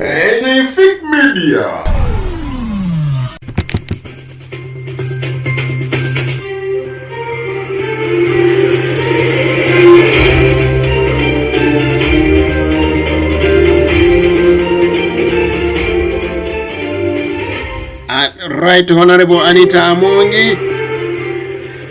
Anything Media. Right Honorable Anita Amongi,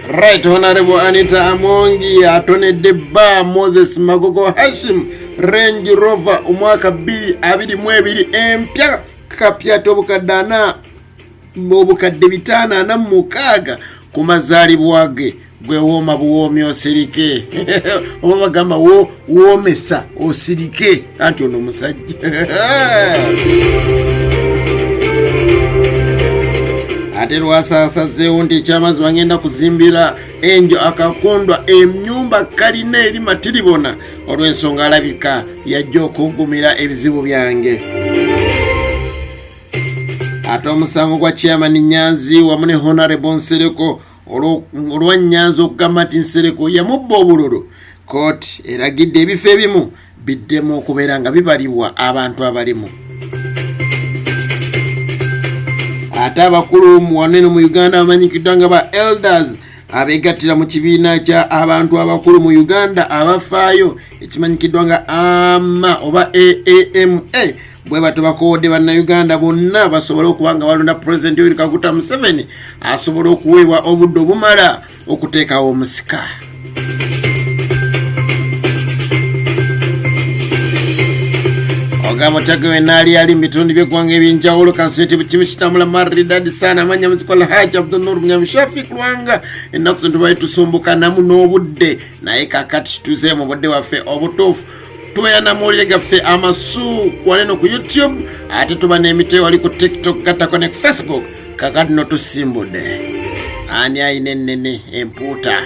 Right Honorable Anita Amongi atonedde bba Moses Magogo Hashim Range Rover omwaka 2022 empya kapyata obukadde ana obukadde 546 ku mazaalibwa ge. Gwe wooma buwoomi osirike oba bagamba woomesa osirike, anti ono omusajja ate lwasaasazeewo nti ekyamazima ngenda kuzimbira enjo akakundwa emyumba kalina eri matiribona olw'ensonga alabika yajja okugumira ebizibu byange. Ate omusango gwa chairman Nyanzi wamu ne Honorable Nsereko olwa Nyanzi okugamba nti Nsereko yamubba obululu, kooti eragidde ebifo ebimu biddemu okubeera nga bibalibwa abantu abalimu. Ate abakulu wanene mu Uganda bamanyikiddwa nga ba elders abegattira mu kibiina kya abantu abakulu mu Uganda abafaayo ekimanyikiddwa nga AMA oba AAMA bwe batyo bakoowodde bannayuganda bonna basobole okuba nga balonda pulezidenti Yoweri Kaguta Museveni asobole okuweebwa obudde obumala okuteekawo omusika. Ogamba otya gwe naali ali mu bitundu by'eggwanga eby'enjawulo kansubire nti kimu kitambula maridadi sana amanya muzikola Haji Abdulnur Munyamishafi Lwanga. Ennaku zino tubaye tusumbukanamu n'obudde, naye kakati tuze mu budde waffe obutuufu. Tubeera namawulire gaffe amasu kuwaleno ku YouTube, ate tuba n'emite wali ku TikTok gattako ne Facebook. Kakati no tusimbudde ani ayina ennene empuuta.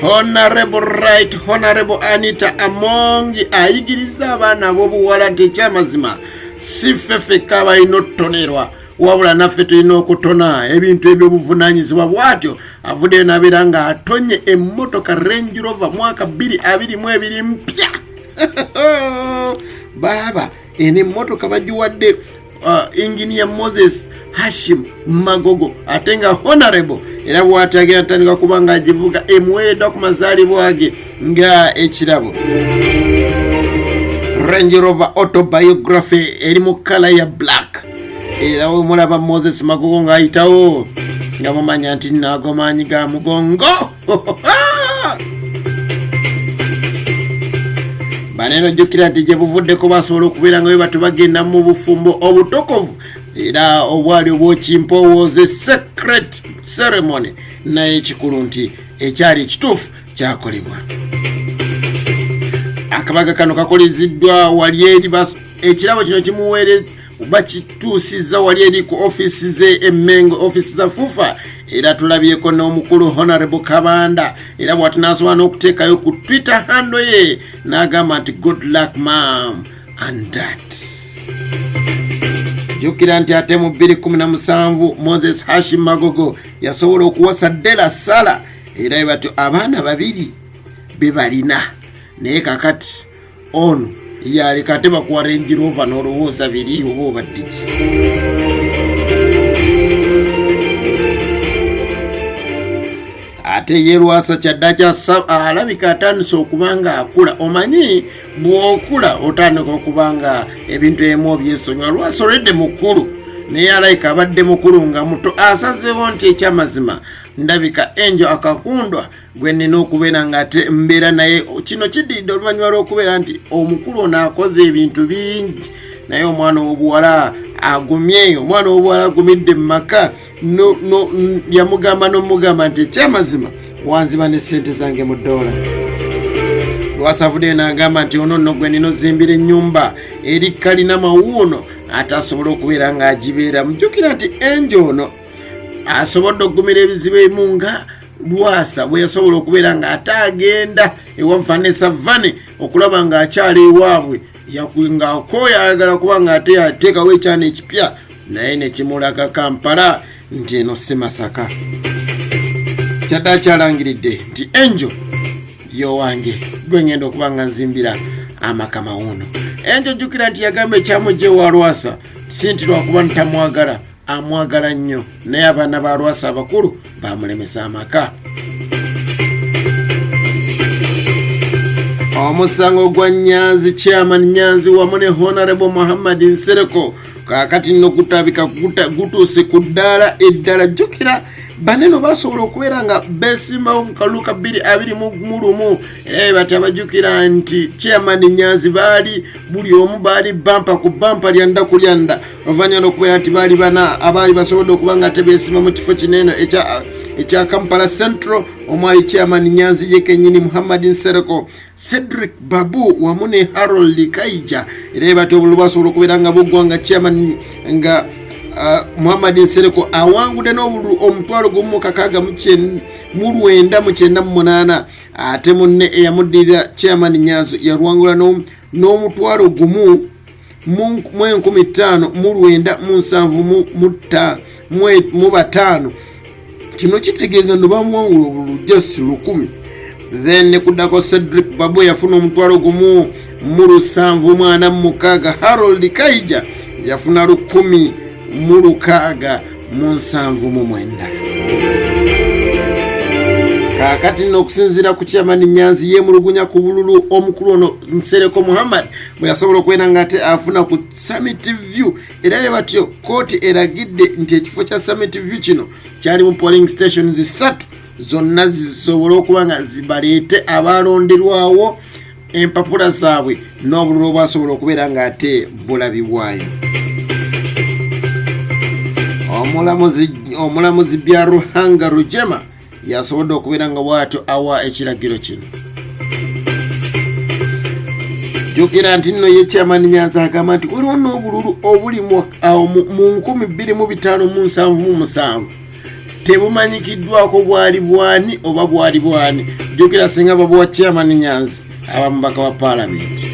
Honorable Right Honorable Anita Amongi ayigiriza abaana ab'obuwala nti ekyamazima si ffe ffekka abalina otutonerwa, wabula naffe tulina okutona ebintu eby'obuvunaanyizibwa. Bw'atyo avuddeyo n'abeera ng'atonye emmotoka Range Rover mwaka 2022 mpya. Baaba eno emmotoka bagiwadde Engineer Moses Hashim Magogo ate nga honorable, era bw'atyo agenda tandika kuba ng'agivuga emuweereddwa ku mazaalibwa ge nga ekirabo. Range Rover Autobiography eri mu kkala ya black, era wemulaba Moses Magogo ng'ayitawo nga mumanya nti naago maanyi ga mugongo. Banene ojjukira nti gye buvuddeko basobola okubeera nga bwe batyo bagenda mu bufumbo obutukuvu era obwali obw'okimpowooze secret ceremony, naye ekikulu nti ekyali ekituufu kyakolebwa. Akabaga kano kakoleziddwa wali eri ekirabo kino kimuweere bakituusizza wali eri ku ofiisi ze Emmengo, ofiisi za FUFA, era tulabyeko n'omukulu Honorable Kabanda, era bw'ati n'asobola n'okuteekayo ku Twitter handle ye n'agamba nti good luck mom and dad. Jjukira nti ate mu 2017 Moses Hashim Magogo yasobola okuwasa Dela Sala, era batyo abaana babiri be balina, naye kakati ono yaleka ate bakuwa Range Rover n'olowooza biri oba obadde ki. Ate ye Lwasa kyaddaki alabika atandise okuba nga akula. Omanyi bw'okula otandika okuba nga ebintu ebimu obyesonyiwa. Lwasa olwedde mukulu, naye alabika abadde mukulu nga muto. Asazeewo nti ekyamazima ndabika Angel Akakundwa gwe nnina okubeera nga ate mbeera naye. Kino kiddiridde oluvannyuma lw'okubeera nti omukulu ono akoze ebintu bingi, naye omwana ow'obuwala agumye. Omwana ow'obuwala agumidde mu maka, yamugamba n'omugamba nti ekyamazima wanziba ne ssente zange mu ddoola. Lwasa avuddeyo n'agamba nti ono nno gwe nnina ozimbira ennyumba eri kalina mawuuno ate asobole okubeera ng'agibeera. Mujjukira nti Angel ono asobodde okugumira ebizibu ebimu nga Lwasa bwe yasobola okubeera ng'ate agenda ewa Vanessa Vane okulaba ng'akyala ewaabwe ng'akooya ayagala kuba ng'ate yateekawo ekyana ekipya, naye ne kimulaga Kampala nti eno si Masaka. Kyadde akyalangiridde nti Angel yowange gwe ngenda okuba nga nzimbira Amaka mawuno. Enjo jjukira nti yagamba ekyamujja ewa Lwasa si nti lwakuba ntamwagala, amwagala nnyo, naye abaana ba Lwasa abakulu bamulemesa amaka. Omusango gwa Nyanzi, Chairman Nyanzi wamu ne Honorable Muhammad Nsereko kaakati nno gutabika gutuuse ku ddaala eddala. Jjukira baneno basobola okubeera nga besimbawo mu kalulu ka 2021, era bati abajjukira nti Chairman Nyanzi baali buli omu baali bampa ku bampa lyanda ku lyanda, oluvannyuma lw'okubeera nti baali bana abaali basobodde okuba nga tebeesima mu kifo kino eno ekya Kampala Central, omwali Chairman Nyanzi ye kennyini, Muhammad Nsereko, Cedric Babu wamu ne Harold Kaija. Era bati obululu bwasobola okubeera nga buggwa nga chairman nga Muhammad Nsereko awangudde n'obululu 16,998, ate munne eyamuddirira Chairman Nyanzi yalwangula n'1,05975. Kino kitegeeza nno bamuwangula obululu just 1,000. Then ne kuddako Cedric Babu yafuna 1746, Harold Kaija yafuna 1679. Kaakati nno okusinziira ku Chairman Nyanzi yeemulugunya ku bululu omukulu ono Nsereko Muhammad bwe yasobola okubeera nga ate afuna ku Summit View, era bwe batyo kkooti eragidde nti ekifo kya Summit View kino kyali mu polling stations 3 zonna zisobole okuba nga zibaleete abalonderwawo empapula zaabwe n'obululu obwasobola okubeera nga ate bulabibwayo. Omulamuzi Byaruhanga Rugema yasobodde okubeera nga bwatyo awa ekiragiro kino. Jjukira nti nno ye Chairman Nyanzi agamba nti waliwo n'obululu obuli awo mu 2577 tebumanyikiddwako bwali bwani oba bwali bwani. Jjukira singa babuwa Chairman Nyanzi aba mubaka wa paalamenti.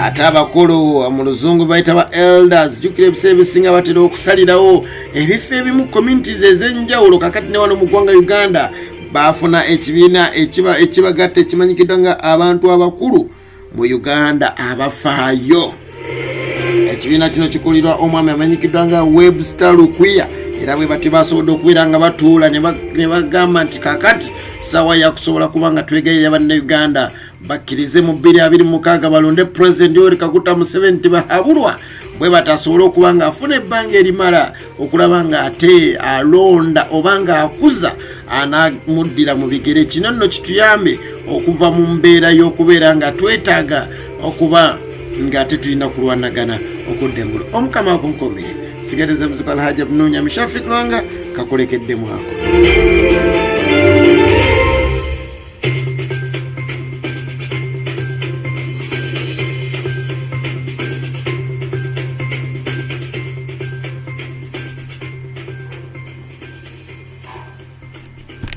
Ate abakulu mu luzungu bayita ba elders, jjukira ebiseera ebisinga batera okusalirawo ebifo ebimu communities ez'enjawulo. Kakati ne wano mu ggwanga Uganda baafuna ekibiina ekibagatta ekimanyikiddwa nga abantu abakulu mu Uganda abafaayo. Ekibiina kino kikulirwa omwami amanyikiddwa nga Webster Lukwiya, era bwe batyo basobodde okubeera nga batuula ne bagamba nti kakati sawa yakusobola kuba nga twegayirira bannayuganda bakkirize mu 2026 balonde President Yoweri Kaguta Museveni tibahabulwa, bwe batasobole okuba nga afuna ebbanga erimala okulaba nga ate alonda oba nga akuza anamuddira mu bigere. Kino nno kituyambe okuva mu mbeera y'okubeera nga twetaaga okuba nga ate tulina kulwanagana okudda engulu. Omukama akunkomere. Sigadeza muzuka Alhaji Abnunya Mishafi Lwanga kakulekeddemu ako.